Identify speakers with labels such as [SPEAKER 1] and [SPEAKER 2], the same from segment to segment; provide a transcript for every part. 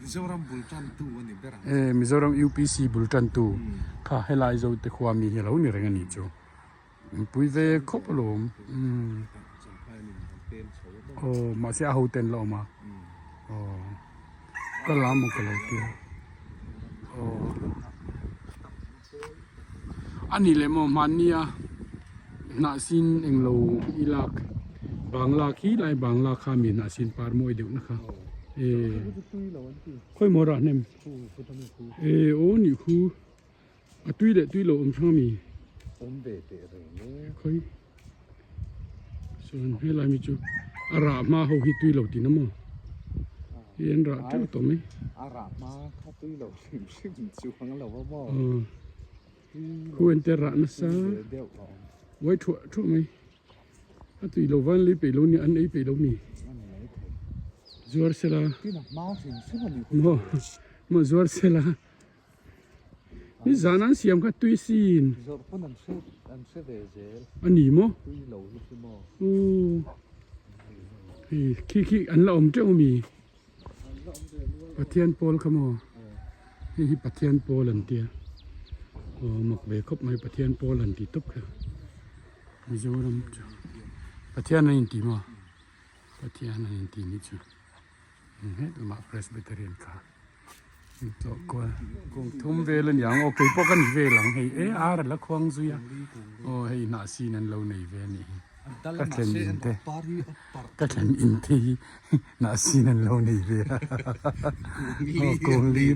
[SPEAKER 1] Mizoram bul tantu a ni ber ang.
[SPEAKER 2] E Mizoram UPC bul tantu kha helai Zote khua mi hi a lo ni reng a nih chu. In pui ve khawp alawm. Aw mahse a hoten la awm a. Aw ka la maw ka lo tia. Aw a nih leh maw hmannia hnahsin englo i lak bangla khi lai bangla kha mi hnahsin par mawi deuh na kha e khawi maw rah hnem e aw nih khu. A tui leh tui lo awm hrang ami?
[SPEAKER 1] Awm ve teh reng e.
[SPEAKER 2] Khawi. Chuan helai mi chu a rah hma ho hi tui lo tih na maw? Hei an rah teuh tawh mai.
[SPEAKER 1] A rah hma kha tui lo hrim hrim chuang lo a maw?
[SPEAKER 2] Khu en te rah nasa. Uai thuah thuah mai. A tui lo van lei peih lo ni an ei peih lo mi. Zuar sela. Maw maw zuar sela. Ni zan an siam kha tui sin.
[SPEAKER 1] Zawrh pawn an hre an hre ve zel.
[SPEAKER 2] A ni maw?
[SPEAKER 1] Tui lo hi chu maw.
[SPEAKER 2] Aw. Hei khi khi an la awm teuh ami?
[SPEAKER 1] An la awm ve nual.
[SPEAKER 2] Pathian pawl kha maw? Hei hi Pathian pawl an tia. Aw mak ve khawp mai Pathian pawl an ti tawp kha. Mizoram chu Pathian an inti maw? Pathian an inti nih chu. Enghet lamah Presbyterian kha. Tlawh kual kum thum vel a niang aw keipawh ka ni vel ang hei e ar a la khuang zui a aw hei hnah sin an lo nei ve a nih hi ka thlen in te ka thlen in te hi hnah sin an lo nei ve a aw kungli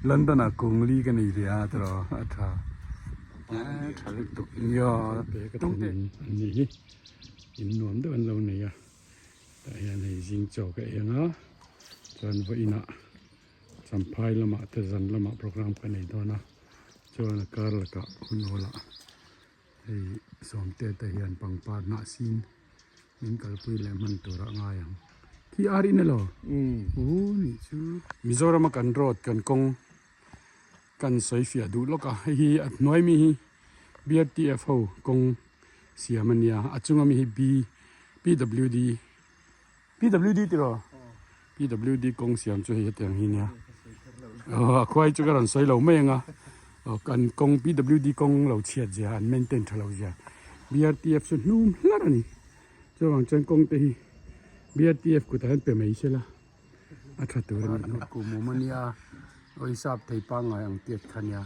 [SPEAKER 2] London ah kungli ka nei ve a tiraw a tha tha lutuk nia ka thlen in an nih hi in nuam deuh an lo nei a. Tah hian hei zing chaw ka eng a chuan vawiinah champhai lamah te zan lamah program ka nei dawn a chuan a kar lakah hun awlah hei sawmte te hian pangpar hnah sin min kalpui leh hman turah a ngai ang khi ar in elaw aw nih chu Mizoram a kan road kan kawng kan sawi fiah duh lawk a hei hi a hnuai mi hi B_R_T_F ho kawng siam a nia a chunga mi hi B P_W_D P_W_D tiraw P_W_D kawng siam chu hei hetiang hi nia aw a khuai chu ka rawn sawi lo mai ang a aw kan kawng P_W_D kawng lo chhiat zia an maintain tha lo zia B_R_T_F chu hnum hlar a ni chuvang chuan kawng te hi B_R_T_F kutah hian pe mai se la. A tha tur a ni kum awm a nia awisa thei pangngai ang tiat kha nia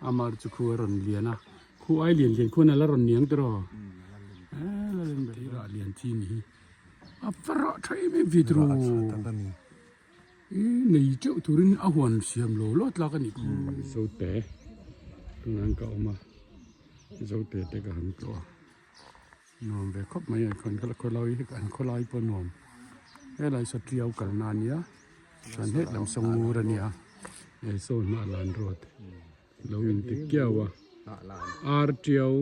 [SPEAKER 2] amar chu khu a rawn lian a khu ai lian lian khuan a la rawn niang tiraw eh la rawn ber rah lian chi ni hi a va rah tha em em ve tiraw i nei teuh turin a huan siam lo lo tlak a nih khu zote tunah ka awm a zote te ka han tlawh a. Nuam ve khawp mai a khawn kha khawlai hi an khawlai pawh nuam helai saw tiau kalna a nia chuan het lam saw ngur a nia he saw hnah lan road lo in ti kiau a ar tiau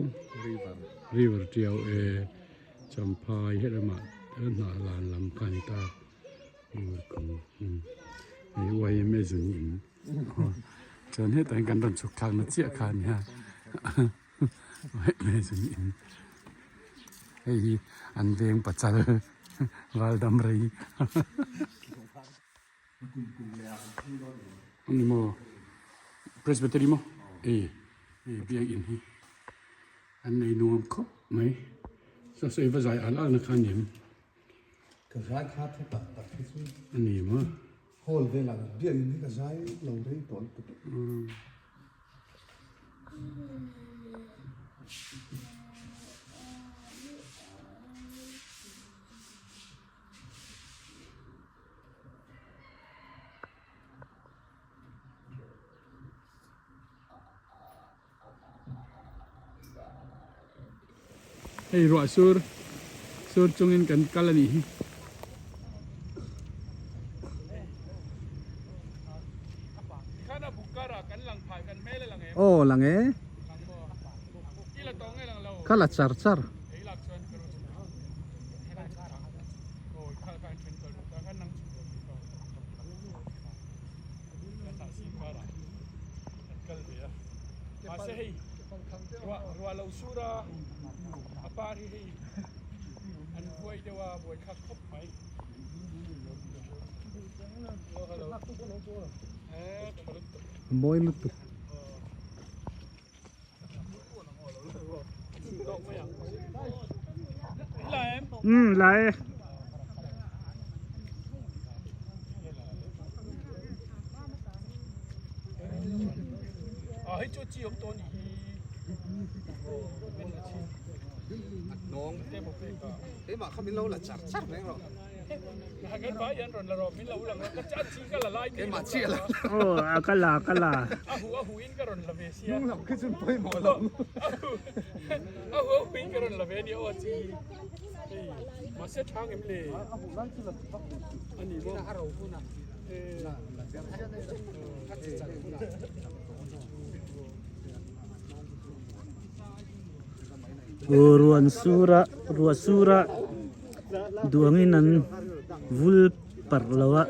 [SPEAKER 2] river tiau e champhai helamah hnah lan lam kha a ni ta ngur kawng hei yma zun in chuan hetah hian kan rawn chhuk thlakna chiah kha a nia. Hei hi an veng pachal val dam rei ani maw presbytery maw e hei biakin hi an nei nuam khawp mai saw saw i va zai al al na kha a ni em
[SPEAKER 1] ka zai kha thu tak tak hi chu
[SPEAKER 2] a ni maw
[SPEAKER 1] hall velah biakin hi ka zai lo rei tawh lutuk.
[SPEAKER 2] Hei ruah sur sur chungin kan kal a nih hi.
[SPEAKER 1] Aw lang e kha la char char.
[SPEAKER 2] Ruah lo sur a a par hi hei an vuai deuh a buai thlak khawp mai.
[SPEAKER 1] A mawi lutuk.
[SPEAKER 3] Umm la e. Aw a ka la ka la. Ruan sura ruah sura duangin an vul parh lo a.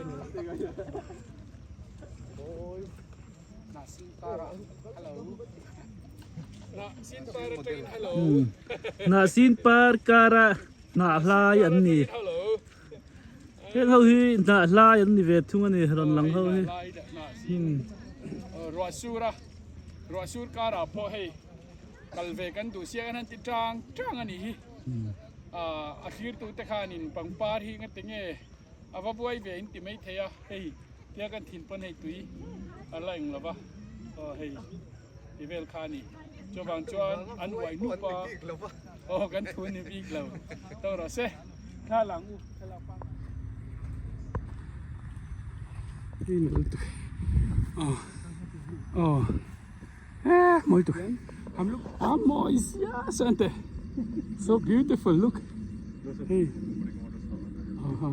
[SPEAKER 3] Hnahsin par kara hnah hlai an ni. Heng ho hi hnah hlai an ni ve thung a ni rawn lang ho hi.
[SPEAKER 2] Ruah sur a, ruah sur karah pawh hei kal ve kan duh sia kan han ti tang tang a nih hi. A thlirtute khanin pangpar hi ngati nge a va buai ve in ti maithei a hei. Tia kan thin pawn hei tui a la eng lova aw hei ti vel kha a ni. Chuvang chuan an uai hnup a aw kan thu ni bik lo to rawh se thla lang u thlalak pang. Aw aw eh mawi tuk ham look a mawi sia sia ante so beautiful look hei aha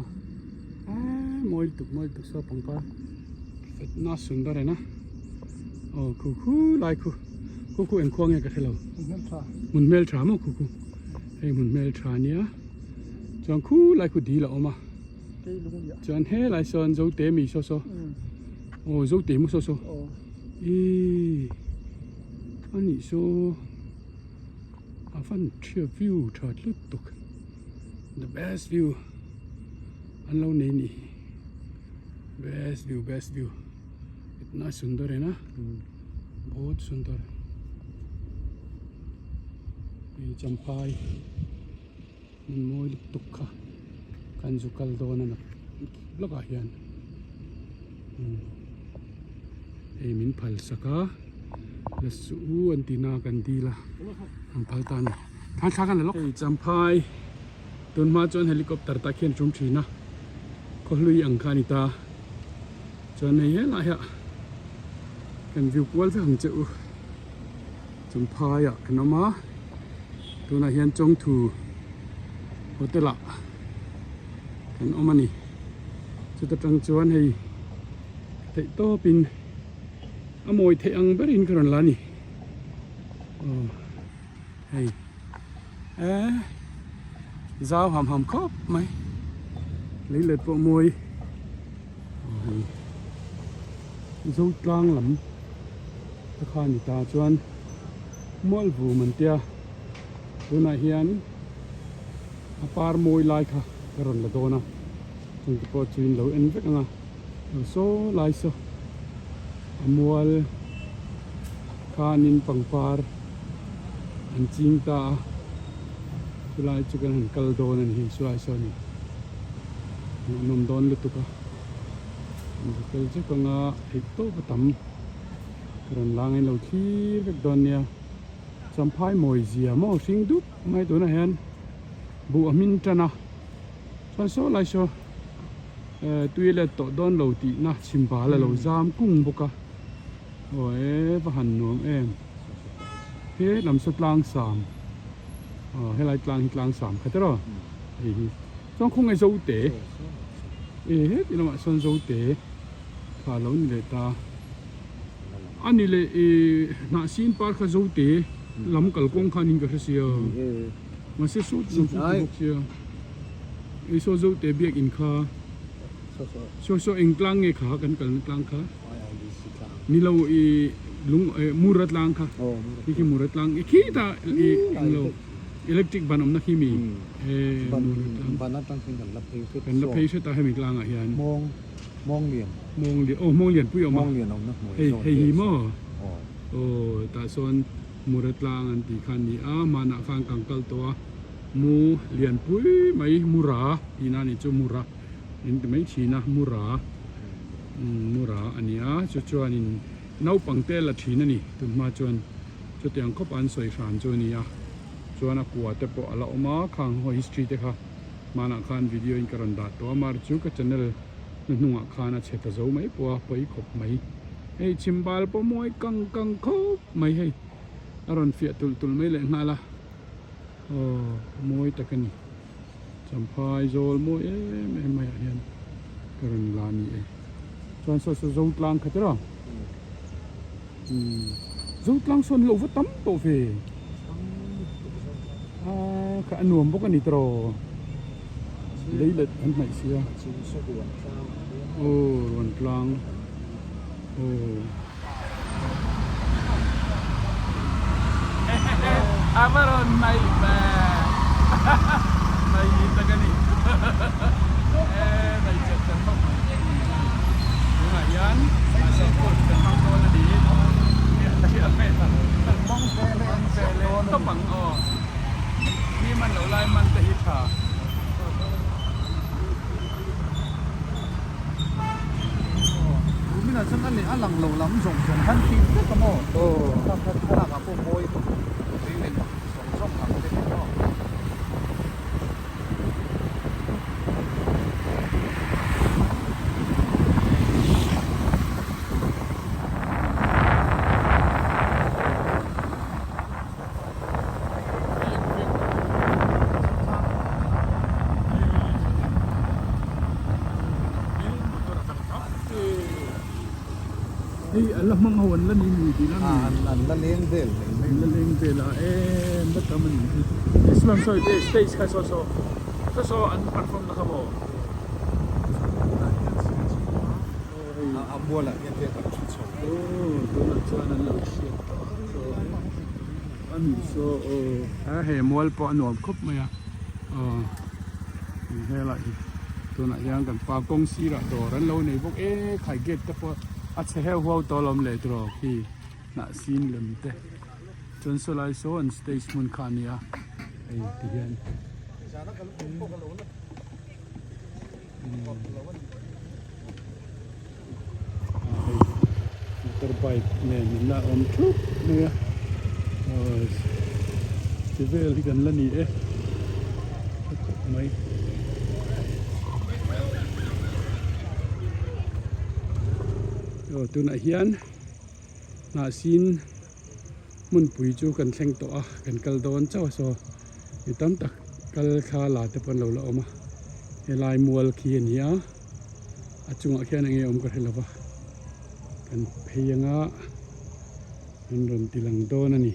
[SPEAKER 2] eh mawi tuk mawi tuk saw pangpar itna sundar ena aw khu khu lai khu khu khu eng khua nge ka hrelo hmun hmel tha maw khu khu hei hmun hmel tha ania chuan khu lai khu dil a awm a chuan helai sawn zote mi saw saw aw zote maw saw saw Ihh a nih saw a van thia view tha tlut tuk the best view an lo nei ni best view best view itna sundar hai na bahut sundar hei champhai hmun mawi lutuk kha kan zu kal dawn a lawkah hian hei min phal sak a la suh u an ti na kan dil a an phal ta a ni thla thla khan la lawk hei champhai tun hma chuan helicopter tah khian tum thin a khawhlui ang kha a ni ta chuan hei helai ah kan view kual vek ang che u. Champhai ah kan awm a tunah hian Chawngthu hotel ah kan awm a ni chuta tang chuan hei theih tawp in a mawi theih ang ber in ka rawn la a ni aw hei eh zau ham ham khawp mai lei let pawh mawi aw hei Zotlang lam. Te kha ni ta chuan Mualvum an tia tunah hian a par mawi lai kha ka rawn la dawn a chung te pawh chu in lo en vek ang a saw lai saw a mual khanin pangpar an ching ta a chulai chu kan han kal dawn a ni hei chulai saw a ni hmuhnawm dawn lutuk a. Hotel chu ka nga theih tawp a tam ka rawn la ngailo thlir vek dawn nia champhai mawi zia maw hring dup mai tunah hian buh a hmin tan a chuan saw lai saw eh tui let tawh dawn lo tih na chhim bal a lo zam kung bawk a aw e va han nuam em he lam saw tlang sam aw helai tlang hi tlang sam kha tiraw hei hi. Chuan khawngaih zo te e heti lamah sawn zo te kha lo ni leh ta a ni leh e hnah sin par kha zo te lam kalkawng khan in ka hre sia mahse saw ti lam saw ti bawk sia e saw zo te biak in kha saw saw eng tlang nge kha kan kalna tlang kha ni lo e lung e mura tlang kha khi khi mura tlang e khitah e englo. Electric ban awmna khi mi
[SPEAKER 1] Ban ban atang khian kan la phei hret
[SPEAKER 2] Kan la phei hret a hemi tlangah hian.
[SPEAKER 1] Hmawng. Mawnglian.
[SPEAKER 2] Mawnglian aw Mawnglian pui a awm a.
[SPEAKER 1] Mawnglian awmna hnuai
[SPEAKER 2] Hei
[SPEAKER 1] zawn
[SPEAKER 2] hei hi
[SPEAKER 1] vel
[SPEAKER 2] maw?
[SPEAKER 1] Aw.
[SPEAKER 2] Aw tah sawn Mura tlang an tih kha a ni a, hmanah khan kan kal tawh a, Mu lian pui mai Mura tihna a nih chu Mura in ti mai thin a, Mura Mura a ni a, chu chuanin naupang te la thin a ni tunhma chuan chutiang khawp an sawi hran chu a ni a, chuan a kua te pawh a la awm a, khang ho history te kha hmanah khan video in ka rawn dah tawh a, mar chu ka channel hnuhnungah khan a chhe ta zo mai pawh a pawi khawp mai. Hei chhimbal pawh mawi kang kang khawp mai hei a rawn fiah tulh tulh mai leh nghal a aw mawi tak a ni champhai zawl mawi em em mai ah hian ka rawn la ni e chuan saw saw zotlang kha tiraw umm zotlang sawn lo va tam tawh ve a kha a nuam bawk a ni tiraw lei let an hnaih sia aw ruantlang. A va rawn hnaih ve hnaih ni tak a ni e hnaih chet chet khawp mai tunah hian mahse kut kan hmang dawn a ni a hmel a hmang ve leh tawp ang aw mi man loh lai man te hi tha.
[SPEAKER 1] Ruminah chuan a leh a lang lo lam zawng zawng khan thim vek a maw? Kha kha thlalak ah pawh mawi lei leh zawng zawng ang te hi maw?
[SPEAKER 2] Hei an la hmang ho an la ni mi tih la mi.
[SPEAKER 1] An la leng vel mai mai.
[SPEAKER 2] An la leng vel a em va tam a ni hi. Islam sawi te stage kha saw saw saw saw an perform na kha maw.
[SPEAKER 1] A mualah hian te kan thu chho.
[SPEAKER 2] Aw tunah chuan an lo hriat tawh a saw a ni saw aw. A he mual pawh a nuam khawp mai a aw helai hi tunah hian kan pa kawng sirah dawr an lo nei bawk e khai gate te pawh a chhe heuh huau tawh alawm le tiraw khi hnah sin lem te chuan saw lai saw an stage hmun kha a nia hei ti hian. Hei motor bike nen an la awm thup mai a ti vel hi kan la ni e a khawp mai. Aw tunah hian hnahsin hmunpui chu kan thleng tawh a kan kal dawn chauh a saw mi tam tak kal thla la te pawh an lo la awm a helai mual khi a ni a a chungah khian enge awm ka hre lova kan phei anga an rawn ti lang dawn a ni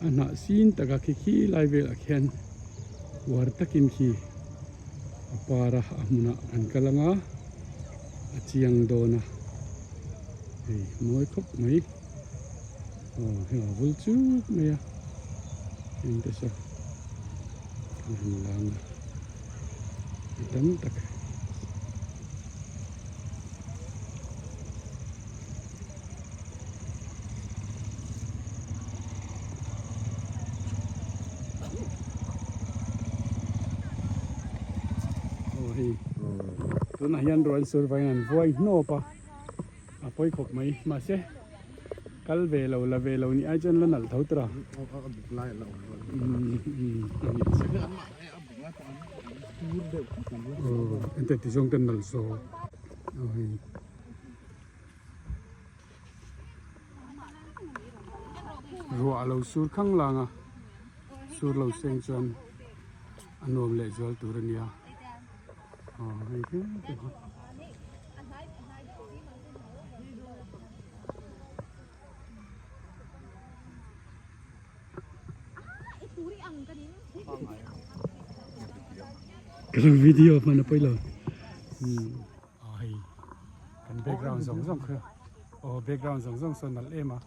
[SPEAKER 2] a hnah sin taka khi khi lai velah khian uar takin khi a par a a hmunah kan kal anga a chiang dawn a hei mawi khawp mai. Aw hei a vul chuk mai a eng te saw kan han lang a mi tam tak aw hei tunah hian ruah an sur vangin an vuai hnawp a. A pawi khawp mai mahse kal ve lo la ve lo nih ai chuan la nalh tho tura.
[SPEAKER 1] A buk lai a la awm lo.
[SPEAKER 2] Aw ente ti zawng ten nalh saw. Aw hei. Ruah a lo sur khang lang a sur lo seng chuan a nuam leh zual tur a nia. Aw hei te te hi. Ka lo video hman a pawi lo aw hei kan background zawng zawng kha aw background zawng zawng sawn nalh em a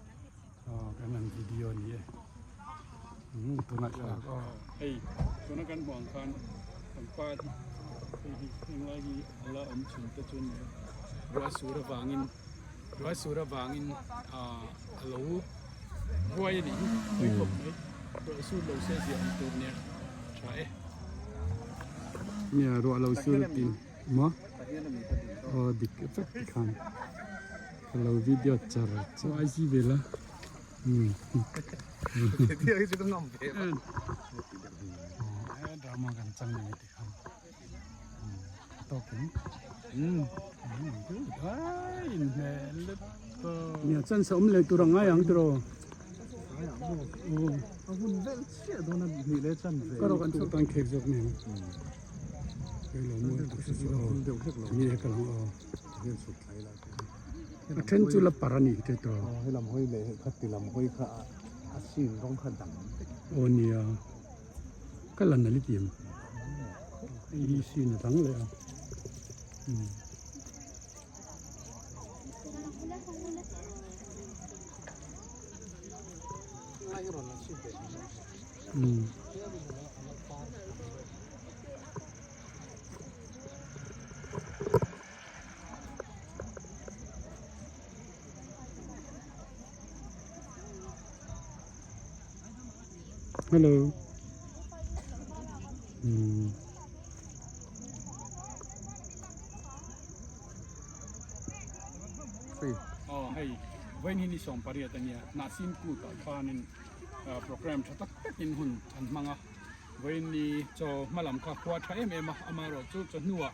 [SPEAKER 2] aw kan han video a ni e tunah thlalak aw hei tuna kan hmuh ang khan pangpar hi hei hi henglai hi a la awm chhun te chu a ni a. Ruah sur avangin ruah sur avangin ah a lo ruai a nih hi tui khawp mai ruah sur lo se zia awm tur nia tha e. Nia ruah lo sur tin maw aw dik vek tikhan ka lo video char chu ai si vel a. Drama kan chang ni ti khan tawkin nia chance a awm leh tur ang ngai ang tiraw ka rawh kan chhuah tan khek zawk nen mi e ka lang aw A then chu la par a nih te tawh.
[SPEAKER 1] Aw he lam hawi leh kha ti lam hawi kha a sin rawng kha dang vek.
[SPEAKER 2] Aw nia ka la nali ti ang hei hi sin a dang leh a umm. Umm. Hello. Hmm. Oh, hei, vain hi ni som pariat ania, Nasin kut ah khanin program tha tak takin hun an hmang a. Vawiin ni chaw hma lam kha khua tha em em a, amaherawhchu chaw hnuah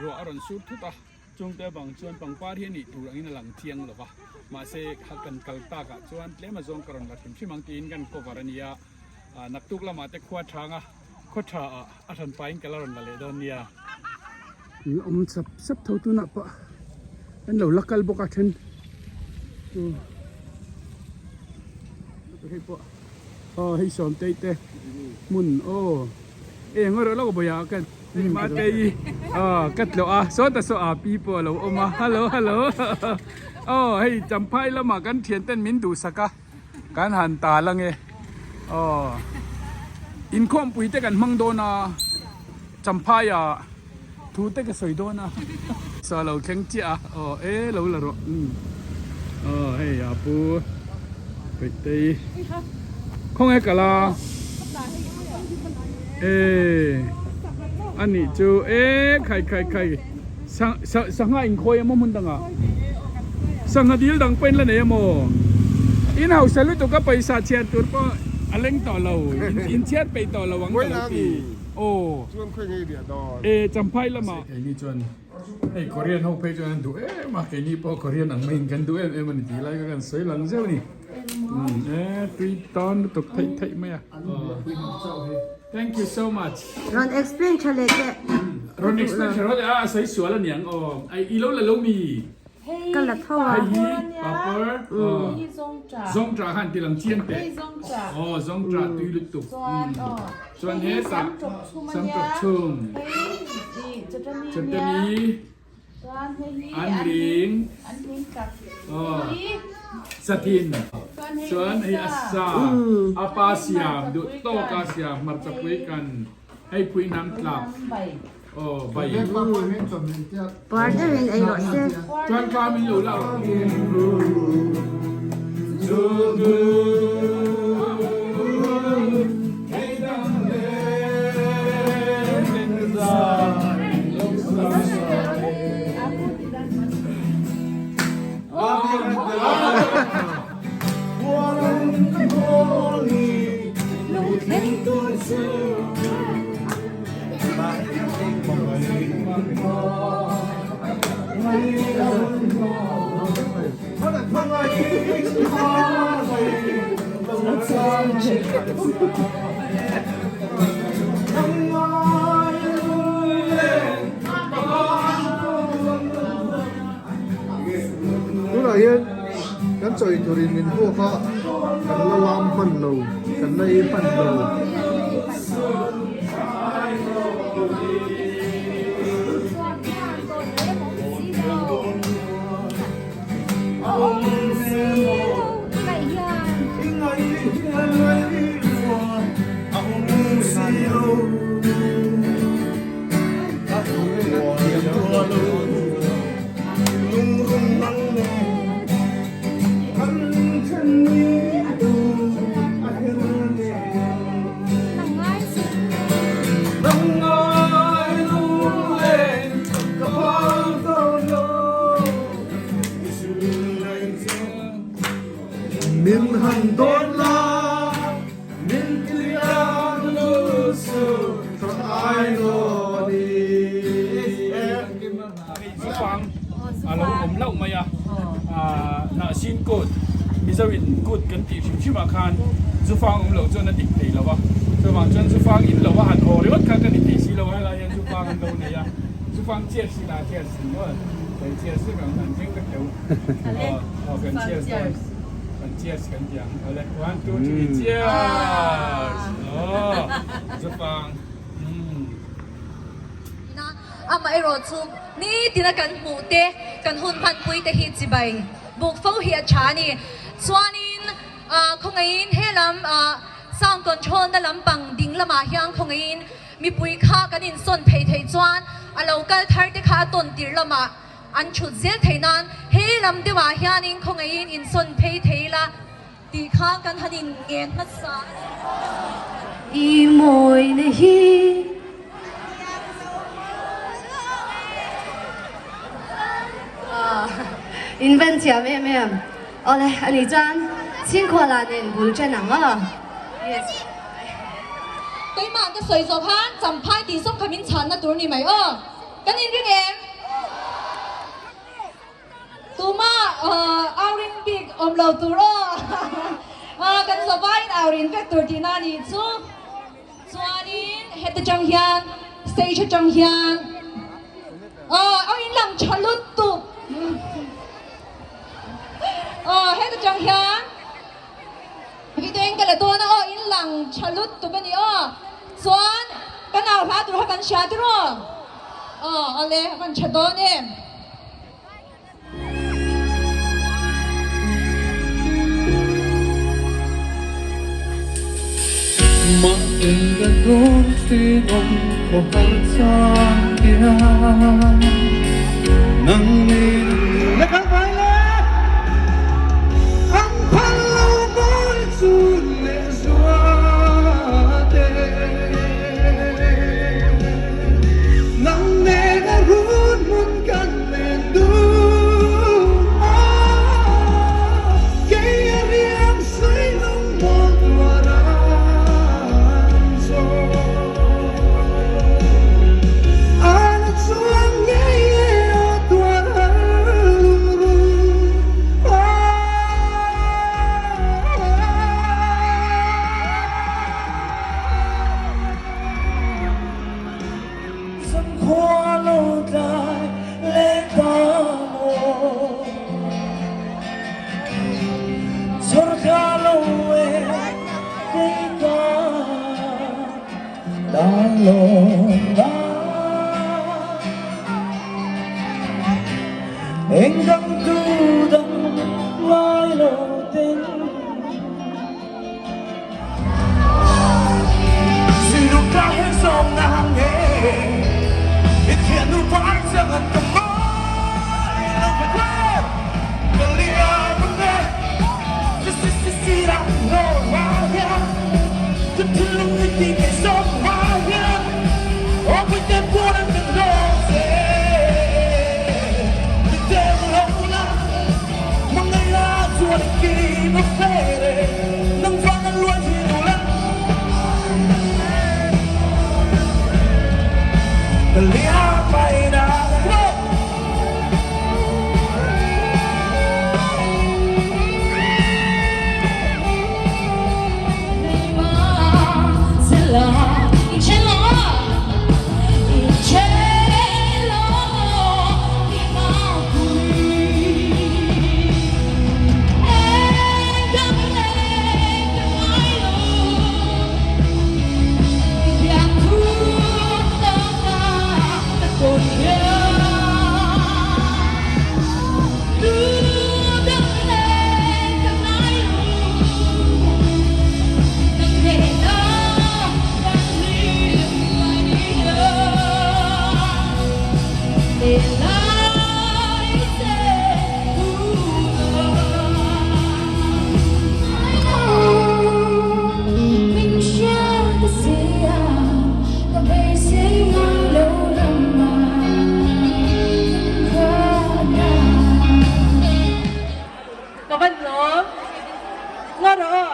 [SPEAKER 2] ruah a rawn sur thut a, chungte avang chuan pangpar hi a nih tur angin a lang chiang lo va, mahse kha kan kal takah chuan tlem azawng ka rawn la hrim hrim ang tiin kan cover a nia, naktuk lamah te khua thanga khaw tha ah a hran pahin ka la rawn la leh dawn nia. In awm sap sap tho tunah pawh an lo la kal bawk a then chu hei pawh aw hei sawmtei te hmun aw eng erawh lawk bawih ah ka matei aw ka tlawh a sawta saw a pi pawh a lo awm a hello hello aw hei champhai lamah kan thian ten min duhsak a kan han tal ange aw inkhawmpui te kan hmang dawn a champhai ah thu te ka sawi dawn a sa lo thleng chiah a aw e lo la rawh umm aw hei a pu Peitei khawnge kal a e a nih chu e khai khai khai Sangha inkhawi emaw hmun dangah sangha dil dang pawhin la nei emaw in hausa lutuk a pawisa chhiar tur pawh a leng tawh lo in chhiar peih tawh lo ang ka lo ti aw e champhai lamah keini chuan hei Korean ho phei chuan an duh em a keini pawh Korean ang maiin kan duh em em a ni tih lai kha kan sawi lang zeuh a ni e tui tawn lutuk theih theih mai a. Thank you so much.
[SPEAKER 4] Rawn explain tha leh teh.
[SPEAKER 2] Rawn explain tha rawh leh a sawi sual a niang aw. Ai i lo la lo mi.
[SPEAKER 4] Ka la tho a.
[SPEAKER 2] Hei hi papar zawngṭah khan ti lang chiang teh. Aw zawngṭah tui lutuk. Chuan hetah sam ṭawp chhum. Chutani. An ling aw sathin chuan hei a sa a pa siam duh tawk a siam hmarcha pui kan hei pui hnam tlak aw bai
[SPEAKER 4] Puar deuhin ei rawh se.
[SPEAKER 2] Chuan kha min lo la
[SPEAKER 1] Tunah hian kan chawi turin min buak a, kan la lam hman lo, kan la ei hman lo.
[SPEAKER 5] Min han dawn la, min tiliam lul suh, tha ai nawn i.
[SPEAKER 2] Zufang a lo awm hlauh mai a, Hnahsin kut, Mizo in kut kan tih hrim hrim ah khan Zufang awm loh chuan a dik thei lo a, chuvang chuan Zufang in lo a han haw ringawt kha ka ni thei si lo a, helai hian Zufang an lo nei a, Zufang cheers hi lah cheers ni maw, cheers vek ang an veng vek teuh. Aw aw kan cheers dawn kan cheers kan ti ang awle one two three cheers aw zufang umm.
[SPEAKER 6] Amaherawh chu nitina kan hmuh te kan hun hmanpui te hi chibai buk fo hi a tha a ni. Chuanin khawngaihin he lam sound control na lampang ding lamah hian khawngaihin mipui kha kan insawn phei theih chuan a lo kal thar te kha a tawn tir lamah An thut zel thei nan he lam deuhah hianin khawngaihin insawn phei thei la tih kha kan han in ngen hmasa a ni.
[SPEAKER 7] I mawina hi. In van thiam em em. Awle ani chuan chhingkhuala nen bul chen ang aw. Yes.
[SPEAKER 6] Keimah ka sawi zawh khan champhai tih zawng kha min chhanna tur ni mai aw. Kan inring em? Tuma aurin bik awm lo tur aw. Kan zavaiin aurin vek tur tihna a nih chu. Chuanin heta tang hian stage atang hian aw in lang tha lutuk. Aw heta tang hian video in ka la dawn a aw in lang tha lutuk a ni aw. Chuan ka nau hla tur kha kan hria tiraw? Aw awle a van tha dawn em.
[SPEAKER 5] Mahten ka dawn thin awm khaw har chang hian nang min la kal vai le an phal lo mawi chu leh zuate nang nen a run hmun kan len dun a kei a riang sawi lung mawl tuar an zawh a la chuan ngei e a tuar har lung run a. Zankhua lo tlai leh ta maw Chhawr thla lo e kei ka tan lawm na Eng dang tu dang ngai lo ten.
[SPEAKER 8] Ka van lawm.
[SPEAKER 6] Ngaw rawh aw.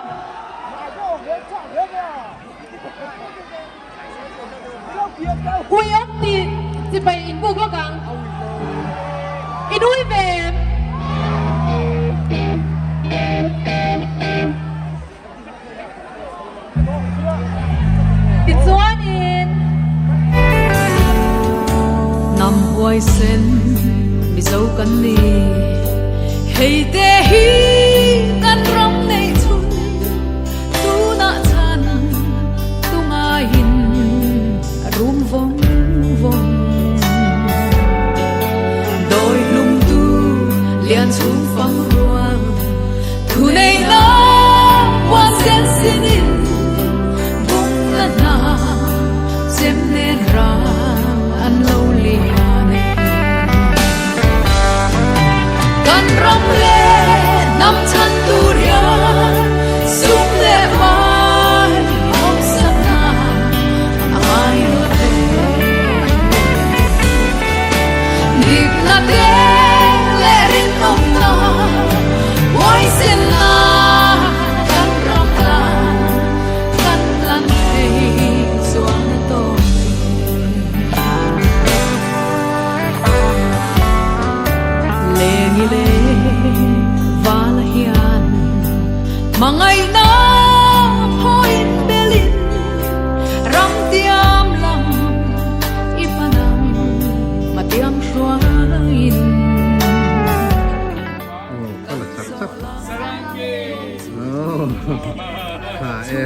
[SPEAKER 6] Ui awm tih chibai in buk lawk ang. In ui ve em? Tichuanin.
[SPEAKER 8] Hnam huaisen Mizo kan ni, hei te hi kan ram nei chhun, tunah chhan tungaiin a rum vawng vawng. Dawi hlumtu lian chhung fang rual thu nei la puan sen sinin bung la hna chem nen ral an lo lian e. Kan ram leh hnam chhan tur hian sum leh hmai awmsakna a ngai lo ve. Dikna te leh rinawmna huaisenna kan ram tan kan tlan thei chuan a tawp e. Lengi leh vala hian hmangaihna phawiin belin ram tiam lam i panang matiang hruaiin.
[SPEAKER 1] Aw ka la chak chak. Aw tha e.